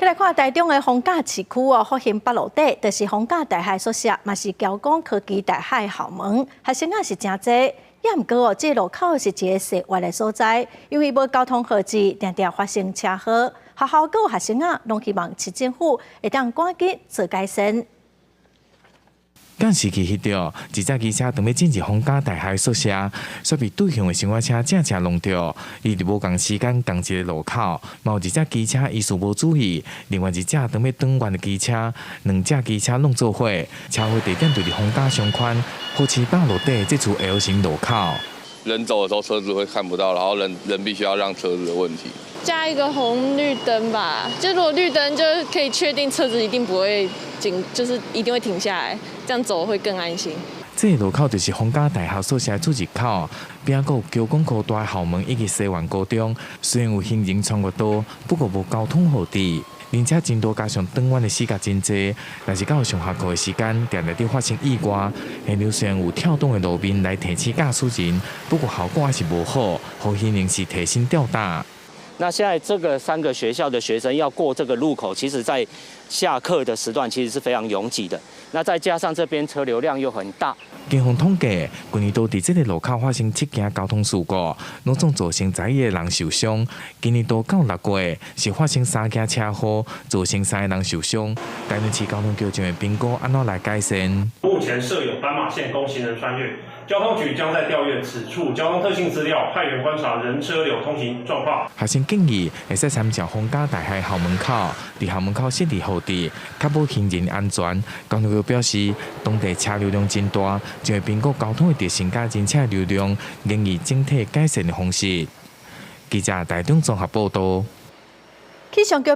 來看台中的逢甲市區哦，復興北路底，就是逢甲大學宿舍，嘛是僑工科技大學校門，學生仔是誠濟。也毋過哦，這個路口是一个踅彎的所在，因為無交通號誌，定定發生車禍。學校閣有學生仔攏希望市政府會當趕緊做改善。監視器翕著，一隻機車準欲進入逢甲大學宿舍，煞被對向的小貨車正正挵著。伊佇無仝時間仝一个路口，嘛有一隻機車疑似無注意，另外一隻準欲轉彎的機車，兩隻機車攏做伙，車禍地點就佇逢甲商圈福市北路底這處 L 型路口。人走的時候車子會看不到，然後人人必須要讓車子的問題。加一個紅綠燈吧，就如果綠燈就可以確定車子一定不會停，就是一定會停下來，這樣走會更安心。這個路口就是逢甲大學宿舍出入口，邊仔閣有僑工科大校門以及西苑高中。雖然有行人穿越道，不過無交通號誌，而且真多加上轉彎的死角真濟，若是到上下課的時間，定定佇發生意外。現場雖然有跳動的路面來提醒駕駛人，不過效果還是無好，予行人是提心吊膽。那現在這個三個學校的學生要過這個路口，其實在下課的時段其實是非常擁擠的。那再加上這邊車流量又很大。警方統計，去年度佇這個路口發生七件交通事故，攏總造成11個人受傷。今年度到6月是發生三件車禍，造成三個人受傷。台南市交通局將會評估按怎來改善。目前設有斑馬線供行人穿越，交通局將再調閱此處交通特性資料，派員觀察人車流通行狀況。學生建議會使參照逢甲大學校門口，佇校門口設置號誌，確保行人安全。交通局表示，當地車流量真大，將會評估交通的特性佮人車流量，研議整體改善的方式。記者台中綜合報道。氣象局。